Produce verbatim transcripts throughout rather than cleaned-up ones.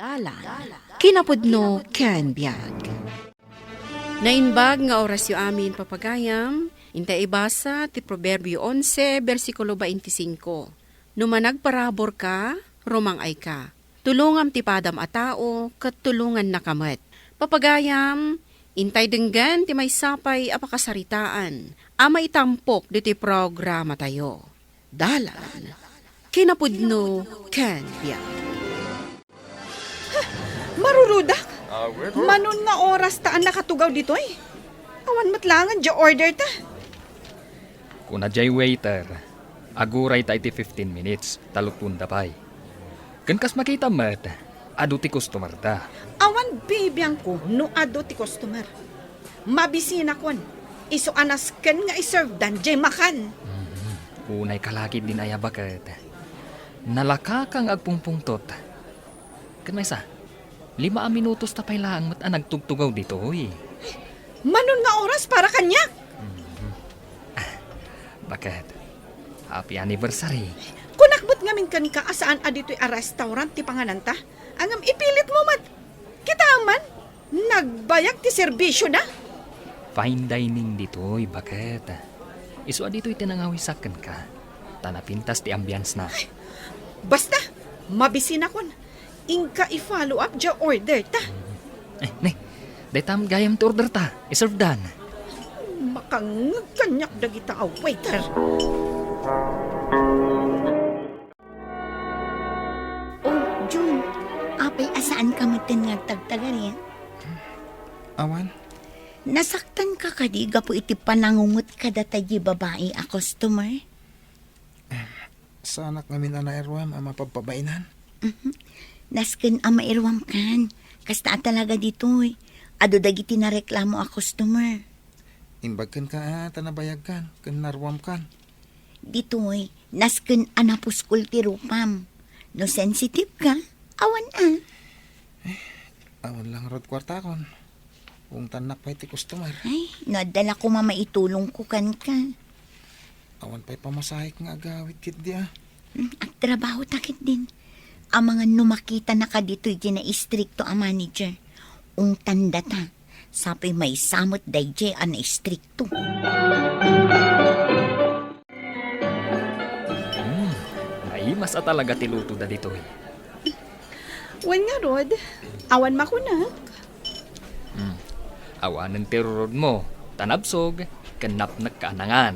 Dalan, kinapudno ken biag. Naimbag nga orasyo amin, papagayam. Intay ibasa ti Proverbio onse, bersikulo twenty-five. No managparabur ka, rumang-ay ka. Tulongam ti padam a tao, ket tulonganna ka met. Papagayam, intay denggen ti maysa pay a pakasaritaan a maitampok ditoy programatayo. Dalan, kinapudno ken biag. Marurudak? Manon nga oras ta a nakatugaw ditoy? Awan met laengen diay order ta. Kuna diay waiter, aguray ta iti fifteen minutes, ta lutuenda pay. Ken kas makita met, adu ti customer da. Awan bibiangko no adu ti customer. Mabisinakon, isu a nasken nga iservedan diay makan. Mhm. Unay ka lakit din aya baket. Nalakaka nga agpungpungtot. Ken maysa, lima a minutos ta pay laeng met a nagtugtugaw ditoy. Manon nga oras para kaniak? Mhm. Ah, baket. Happy anniversary. Kunak met ngamin kenka a saan a ditoy a restaurant ti pangananta? Ngem ipilit mo met. Kitaem man, nagbayag ti serbisio na. Fine dining ditoy, baket. Isu a ditoy ti nangawisak kenka. Ta napintas ti ambience na. Basta, mabisinakon. Inka i-follow up diay order ta. Eh, ne, dayta met gayam ti order ta. Iservedan. Makangngeg kaniak dagita a waiter. Oh, Jun, apay a saanka metten nga agtagtagari? Awan. Nasaktanka kadi gapu iti panangungot kadata diay babai a customer? Saanak ngamin a nairuam a mapabpabainan. Mhm. Nasken a mairuamkan. Kasta a talaga ditoy. Adu dagiti nareklamo a customer. Imbag kenka a ta nabayagkan ken naruamkan. Ditoy, nasken a napuskol ti rupam. No sensitive ka, awan a. Awan la ngarud kuartakon. Ungtannak pay ti customer. Ay, no adda la koma maitulongko kenka. Awan pay pamasahek nga agawid ketdi a. Hmm, agtrabaho ta ketdin. Amangan no makitanaka ditoy diay naistrikto a manager. Ungtandata. Sapay maysa met daydiay a naistrikto. Hmm, naimas a talaga ti lutoda ditoy. Wen ngarud, awan makunak. Hmm, awanen ti rurod mo, ta nabsog, ken napnek ka a nangan.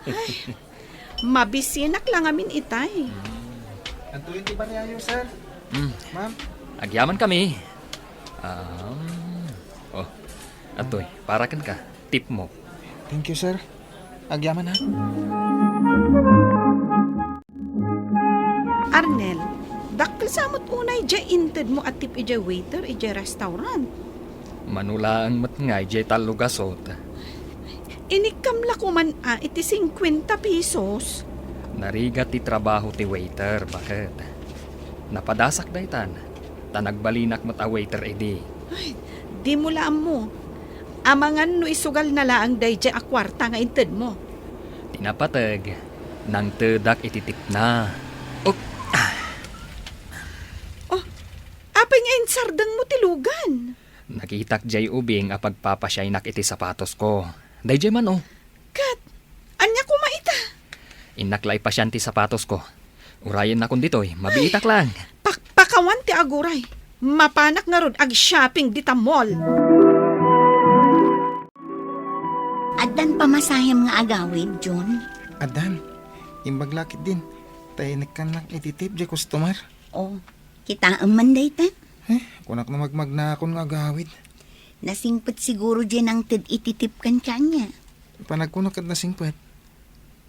Ay, mabisinak la ngamin itay. Hmm. Adtoy ti bariayo, sir. Hmm. Ma'am. Agyaman kami. Um, oh, adtoy, para kenka. Tip mo. Thank you, sir. Agyaman, ha? Arnel, dakkel sa met unay diay inted mo a tip idiay waiter idiay restaurant. Mano laeng met nga idiay tallo gasut. Inikkam la koman a iti singkuenta pesos. Narigat ti trabaho ti waiter, baket. Napadasak daytan, ta nagbalinak met a waiter idi. Ay, dimo la ammo. Amangan no isugalna laeng daydiay a kuarta nga inted mo. Ti napateg, nangtedak iti tipna. Op! Ah! Oh, apay nga insardeng mo ti lugan? Nakitak diay ubing a pagpapasiaynak iti sapatosko. Daydiay man, oh. Ket, ania koma ita? Innak la ipasian ti sapatosko. Urayennakon ditoy, mabiitak lang. Pakpakawan ti aguray. Mapanak ngarud ag-shopping dita mall. Addan pamasahem nga agawid, Jun? Addan. Imbag la ketdin, ta inekkannak iti tip diay customer. Oh, kitaem man dayta? Eh, kunak no magmagnaakon nga agawid. Nasingpet siguro diay nangted iti tip kenka ania. Panagkunak ket nasingpet.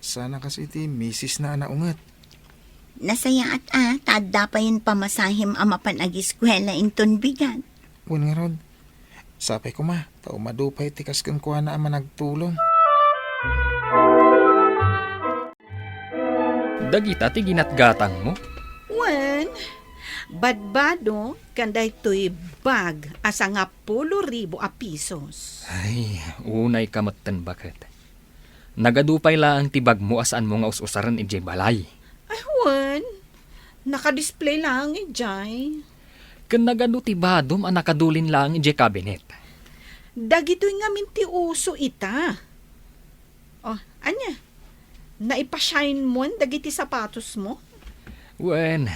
Sana kas iti misisna a naunget. Nasayaat a, ta adda payen pamasahem a mapan agiskuela inton bigat. Wen ngarud, sapay koma, ta umadu pay ti kas kenkuana a managtulong. Dagita ti ginatgatangmo? Wen, badbado ken daytoy bag a sangapulo ribu a pisos. Ay, unayka metten, baket. Nagadu pay laeng ti bagmo a saanmo nga us-usaren idiay balay. Ay, wen. Naka-display laeng idiay. Ken nagadu ti badom a nakadulin laeng idiay kabinet? Dagitoy ngamin ti uso ita. Oh, ania? Naipashine mon dagiti sapatosmo? Wen.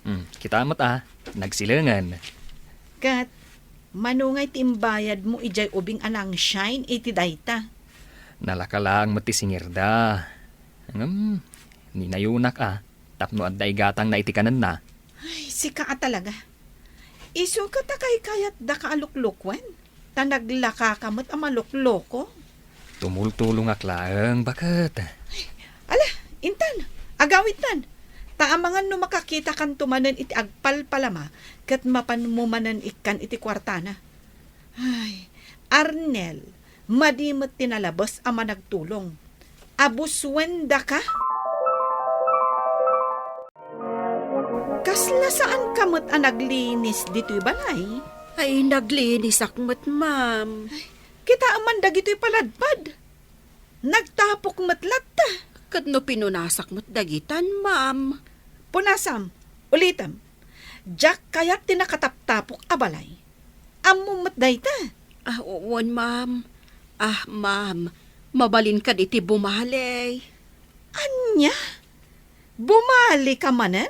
Hmm, kita met a, nagsilengen. Ket mano ngay ti imbayadmo idiay ubing a nangshine iti dayta? Nalaka laeng met ti singirda. Ngem, ninayonak a, tapno adda igatangna iti kanenna. Ay, sika a talaga. Isu ket a kaykayatdaka a luklukuen, ta naglakaka met a malukloko. Tumultulongak laeng, baket. Ala, intan, agawidtan. Ta amangan no makakitakanto manen iti agpalpalama, ket mapanmo manen ikkan iti kuartana. Ay, Arnel, madi met ti nalabes a managtulong. Abusuendaka? Kasla saanka met a naglinis ditoy balay? Ay, naglinisak met, ma'am. Kitaem man dagitoy paladpad. Nagtapok met latta. Ket no pinunasak met dagitan, ma'am. Punasam, ulitem. Diak kayat ti nakataptapok a balay. Ammom met dayta? Ah, wen, ma'am. Ah, ma'am, mabalin kadi ti bumali. Ania? Bumalika manen?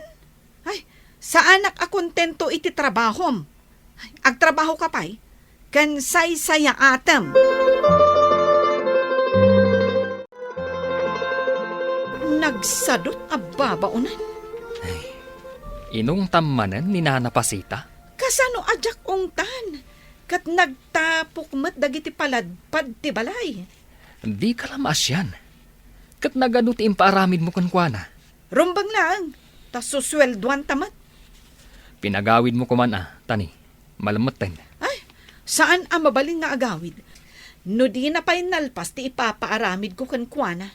Ay, saanak a kontento iti trabahom. Ay, agtrabahoka pay, ken saysayaatem. Nagsadut a babaonan. Ay, inungtam manen ni Nana Pasita? Kasano a diak ungtan? Ket nagtapok met dagiti paladpad ti balay. Dika la maasian. Ket nagadu ti impaaramidmo kenkuana? Rumbeng laeng, ta susueldoanta met. Pinagawidmo koman a, Tani. Malemmetten. Ay, saan a mabalin nga agawid. No dina pay nalpas ti ipapaaramidko kenkuana.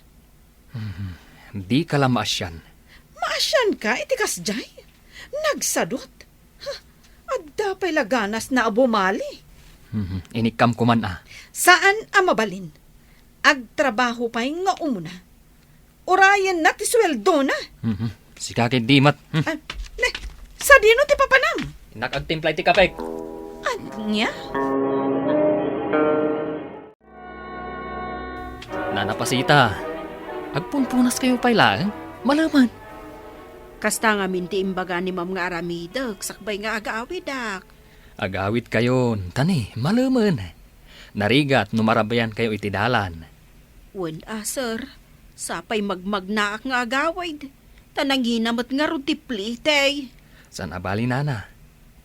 Mhm. Dika la maasian. Maasianka iti kasdiay? Nagsadut? Ha, adda pay la ganasna a bumali. Mhm. Inikkam koman a. Saan a mabalin. Agtrabaho pay nga umuna. Urayenna ti sueldona. Mhm. Sika ket di met. Hmm. Ah, ne, sadino ti papanam? Innak agtimpla iti kapek. Ania? Nana Pasita, agpunpunaskayo pay laeng? Malemen. Kasta ngamin ti imbaga ni Ma'am nga aramidek, sakbay nga agawidak. Agawidkayon, Tani, malemen. Narigat no marabayankayo iti dalan. Wen a, sir. Sapay magmagnaak nga agawid. Ta nangina met ngarud ti plete. Saan a bali, Nana.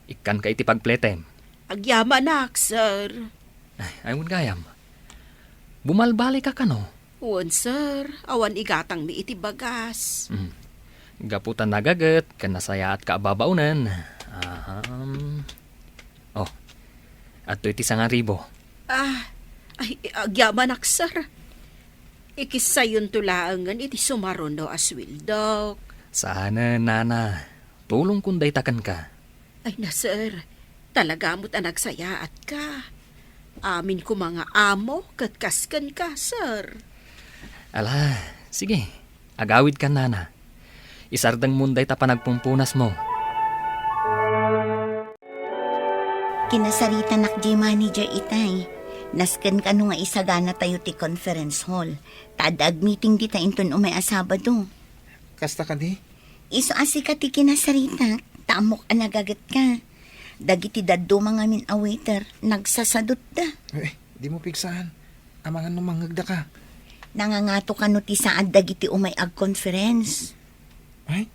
Ikkanka iti pagpletem. Agyamanak, sir. Ay, ay, wen gayam. Bumalbalika kano? Wen, sir. Awan igatangmi iti bagas. Mm. Gapu ta nagaget ken nasayaatka a babaonen. Aham. Oh, adtoy ti sangaribo. Ah, ay, agyamanak, sir. Ikissayonto laengen iti sumaruno a sueldok. Saanen, Nana. Tulongkon dayta kenka. Ay na, sir. Talaga met a nagsayaatka. Amin koma nga amo ket kas kenka, sir. Ala, sige. Agawidkan, Nana. Isardengmon dayta panagpumpunasmo. Kinasaritanak diay manager itay. Nasken kano nga isaganatayo ti conference hall. Ta adda agmeeting dita inton umay a Sabado. Kasta kadi? Isu a sika ti kinasaritak, ta ammok a nagagetka. Dagiti dadduma ngamin a waiter, nagsasadutda. Eh, dimo pigsaan. Amangan no mangngegdaka. Nangangato kano ti saad dagiti umay ag-conference. Ay,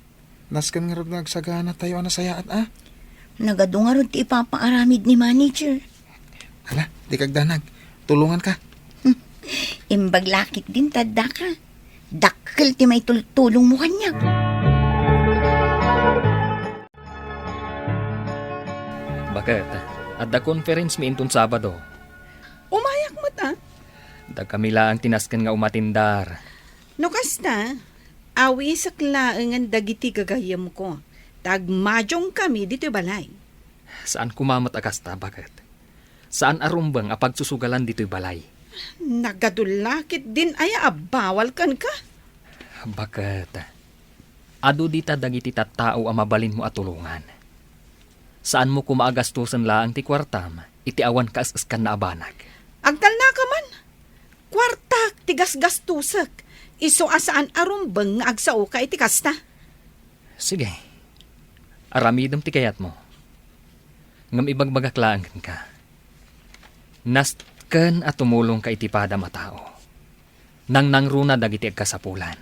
nasken ngarud nga agsaganatayo a nasayaat a. Nagadu ngarud ti ipapaaramid ni manager. Hala, dika agdanag. Tulonganka. Hmm. Imbag la ketdin ta addaka. Dakkel ti maitultulongmo kaniak. Baket, adda conference mi inton Sabado. Umayak met a. Dagkami laeng ti nasken nga umatindar. No kasta, awisek laengen dagiti gagayyemko, ta agmadiongkami ditoy balay. Saan koma met a kasta, baket. Saan a rumbeng a pagsusugalan ditoy balay. Nagadu la ketdin aya a bawal kenka? Baket, adu dita dagiti tattao a mabalinmo a tulongan. Saanmo koma a gastusen laeng ti kuartam iti awan kaes-eskanna a banag. Agtalnaka man. Kuartak ti gasgastosek. Isu a saan a rumbeng nga agsaoka iti kasta. Sige. Aramidem ti kayatmo. Ngem ibagbagak laeng kenka. Nasken a tumulongka iti padam a tao. Nangnangruna dagiti agkasapulan.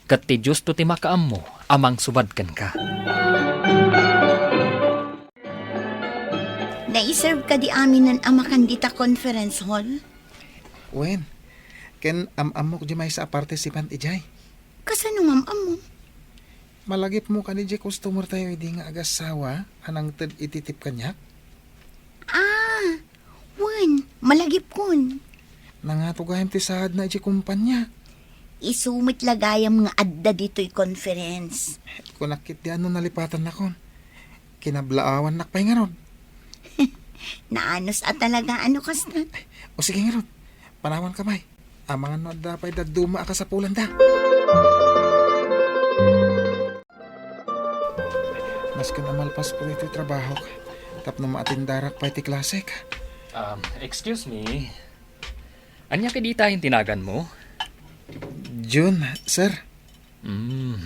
Ket ti Diosto ti makaammo a mangsubad kenka. Naiserve kadi aminen a makan dita conference hall? Wen, ken am-ammok di maysa a participant idiay. Kasano nga am-ammom? Malagipmo kadi di customer tayo idi nga agasawa a nangted iti tip kaniak? Ah, wen, malagipkon. Nangato gayam ti saadna idiay kumpanya. Isu met la gayam nga adda ditoy conference. Kunak ketdi a no nalipatannakon. Kinablaawannak pay ngarud. Naanus a talaga a no kasta. O sige ngarud, panawanka pay. Amangan no adda pay dadduma a kasapulanda. Nasken a malpasko ditoy trabahok tapno maatendarak pay ti klasek. Um, excuse me. Ania kadi ta ti naganmo? Jun, sir. Hmm.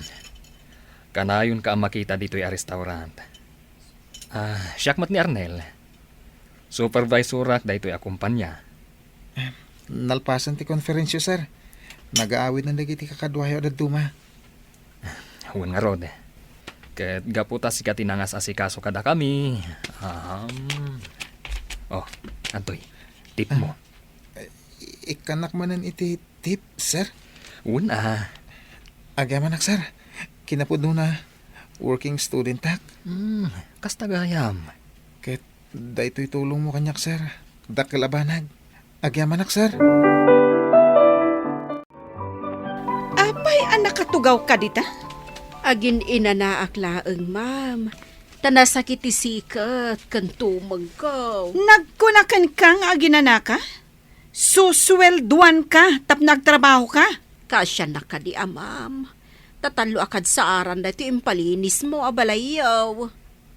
Kanayonka a makita ditoy a restaurant. Ah, siak met ni Arnel. Supervisorak daytoy a kumpanya. Nalpasen ti konferensyo, sir. Nagaawiden dagiti kakaduayo a dadduma. Wen ngarud. Ket gapu ta sika ti nangas-asikaso kadakami. Ahem. Oh, adtoy. Tip mo. Ah, i-, ikkannak manen iti tip, sir? Wen a. Agyamanak, sir. Kinapudnona, working studentak. Hmm, kasta gayam. Ket daytoy tulongmo kaniak, sir. Dakkel a banag. Agyamanak, sir. Apay a nakatugawka dita? Agin-inanaak laeng, ma'am. Ta nasakit ti siket ken tumengko. Nagkuna kenka nga aginanaka? Susueldoanka tapno agtrabahoka? Kaasiannak kadi a, ma'am. Ta tallo a kadsaaran daytoy impalinismo a balayyo.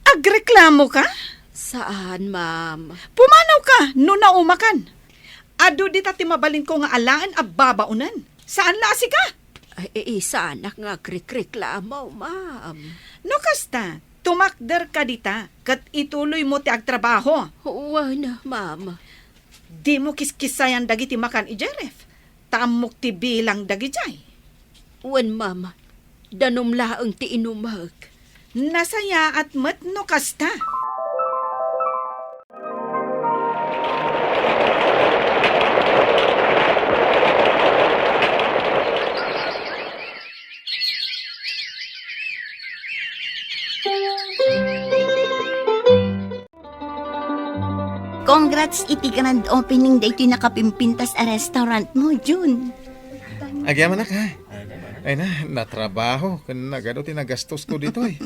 Agreklamoka? Saan, ma'am. Pumanawka no naumakan. Adu dita ti mabalinko nga alaen a babaonen. Saan la a sika? Ay, eh, saanak nga agrekreklamo, ma'am. No kasta, tumakderka dita, ket ituloymo ti agtrabaho. Wen, ma'am. Dimo kiskisayan dagiti makan idiay ref, ta ammok ti bilang dagidiay. Wen, ma'am. Danum laeng ti inumek. Nasayaat met no kasta. Congrats iti grand opening daytoy nakapimpintas a restaurant mo, Jun. Agyamanak, ha? Ay na, natrabaho, ken nagadu ti nagastosko ditoy.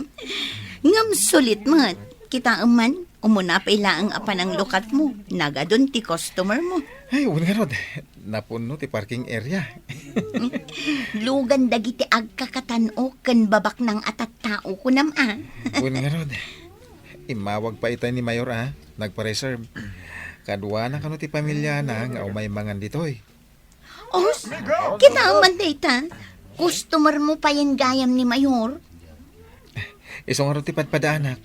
Ngem sulit met. Kitaem man, umuna pay laeng a pananglukatmo, nagadun ti customer mo. Ay, wen ngarud, napunno ti parking area. Lugan dagiti agkakatan-ok ken babaknang a tattao, kunam a. Wen ngarud, immawag pay itay ni Mayor a, nagpa-reserve. Kaduana kano ti pamiliana nga umay mangan ditoy. Oh, kitaem man dayta. Customer mo payen gayam ni Mayor. Isu ngarud ti padpadaanak.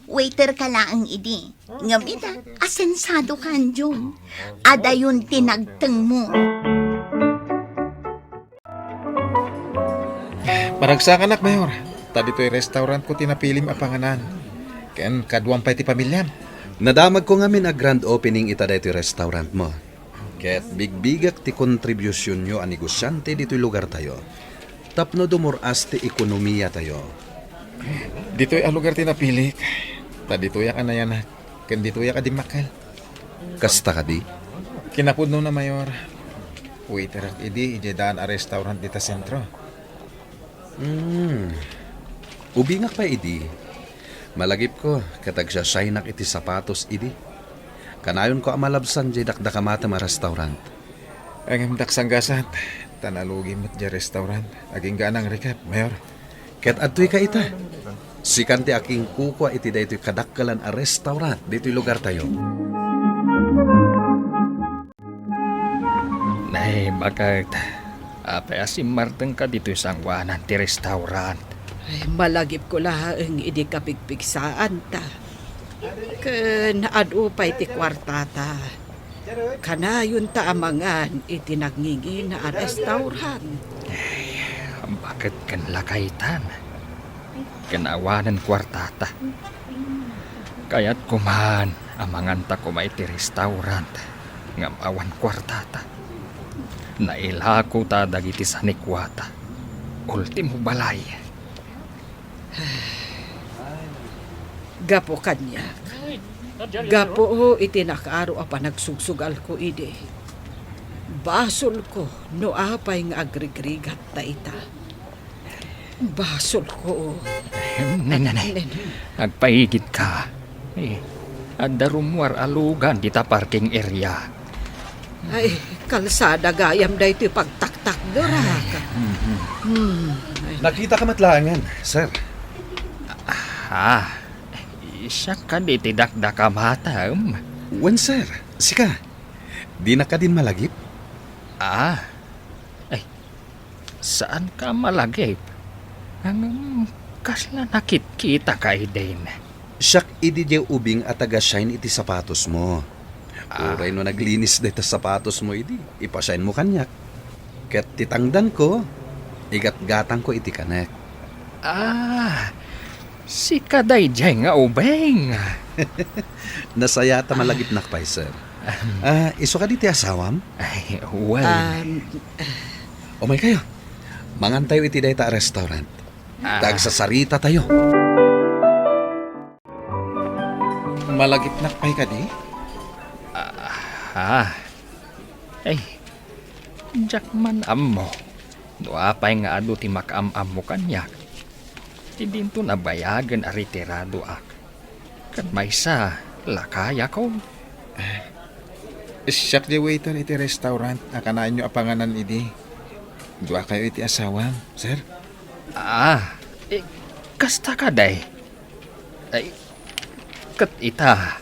Waiter ka laeng idi. Ngem ita, asensado ka, Jun. Adayon ti nagtengmo. Maragsakanak, Mayor. Ta ditoy restaurant ko ti napilim a panganan. Ken kaduam pay ti pamiliam. Nadamagko ngamin a grand opening ita daytoy restaurant mo. Ket bigbigak ti kontribusionyo a negosiante ditoy lugartayo tapno dumur-as ti ekonomiatayo. Ditoy a lugar ti napilik, ta ditoyak a nayanak, ken ditoyak a dimmakkel. Kasta kadi? Kinapudnona, Mayor. Waiterak idi idiay daan a restaurant dita sentro. Hmm. Ubingak pay idi. Malagipko ket agsasaynak iti sapatos idi. Kanayonko a malabsan diay dakdakamatem a restaurant. Ngem dak sanggasat, ta nalugi met diay restaurant. Agingga a nangrekap, Mayor. Ket adtoy ka ita. Sikan ti akinkukua iti daytoy kadakkelan a restaurant ditoy lugartayo. Nay, baket, apay a simmartengka ditoy sangoanan ti restaurant? Ay, malagipko laeng idi kapigpigsaanta. Ken adu pay ti kuartata. Kanayonta a mangan iti nangingina a restaurant. Ay, baket ken lakaytan? Ken awanen kuartata. Kayatko man a manganta koma iti restaurant ngem awan kuartata. Nailako ta dagiti sanikuata. Ultimo balay. Gapu kaniak. Gapu iti nakaro a panagsugsugalko idi. Basolko no apay nga agrigrigat ta ita. Basolko. Nay, nay, nay. Nay, nay. Agpaigidka. Eh, adda rummuar a lugan dita parking area. Ay, kalsada gayam daytoy pagtaktakderak. Ay, mhm. Hmm, ay. Nakitaka met laengen, sir? Ah, siak kadi ti dakdakamatem. Wen, sir. Sika. Dinak kadin malagip? Ah. Ay, saanka malagip? Ngem, kasla nakitkitaka idin? Siak idi diay ubing a taga-shine iti sapatosmo. Ah. Uray no naglinis dayta sapatosmo idi, ipashinemo kaniak. Ket ti tangdanko, igatgatangko iti kanek. Ah, sika daydiay nga ubing. Nasayaat a malagipnak pay, sir. Ah, isu kadi ti asawam? Ay, well. Um, Umaykayo. Mangantayo iti dayta a restaurant. Ah. Ta agsasarita tayo. Malagipnak pay kadi? Ah, ah. Ay, diak man ammo no apay nga adu ti makaam-ammo kaniak. Ti dinto nabayagen a retiradoak. Ket maysa, lakayakon. Siak ti waiter iti restaurant a kanaenyo a panganan idi. Duakayo iti asawam, sir? Ah, eh, kasta kadi? Ay, ket ita,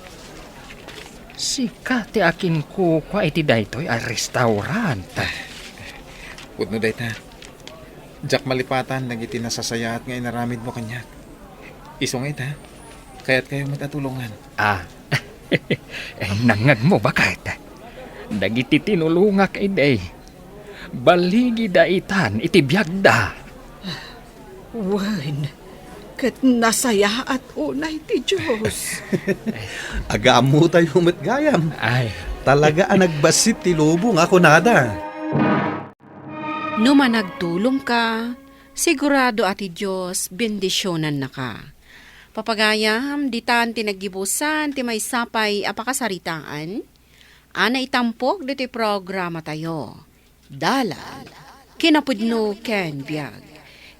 sika ti akinkukua iti daytoy a restaurant. Pudno dayta. Diak malipatan dagiti nasasayaat nga inaramidmo kaniak. Isu nga ita, kayatkayo met a tulongan. Ah, eh, nangngegmo, baket? Dagiti tinulongak idi, baligida itan iti biagda. Wen, ket nasayaat unay ti Dios. Agaammotayo met gayam. Ay. Talaga a nagbassit ti lubong a kunada. No managtulongka, sigurado a ti Dios bendisionannaka. Papagayam, ditan ti naggibusan ti maysa pay a pakasaritaan a naitampok ditoy programatayo. Dalan, kinapudno ken biag.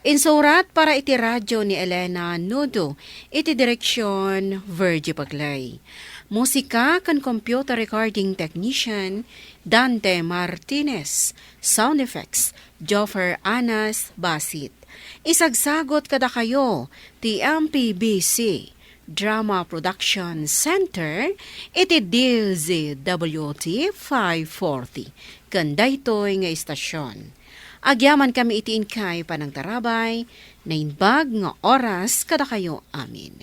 Insurat para iti radio ni Elena Nudo iti direksion Virgie Bagley. Musika ken computer recording technician, Dante Martinez. Sound effects, Joffer Anas Basit. Isagsagot kadakayo ti M P B C Drama Production Center iti D Z W T five forty ken daytoy nga istasion. Agyamankami iti inkay panangtarabay, naimbag nga oras kadakayo amin.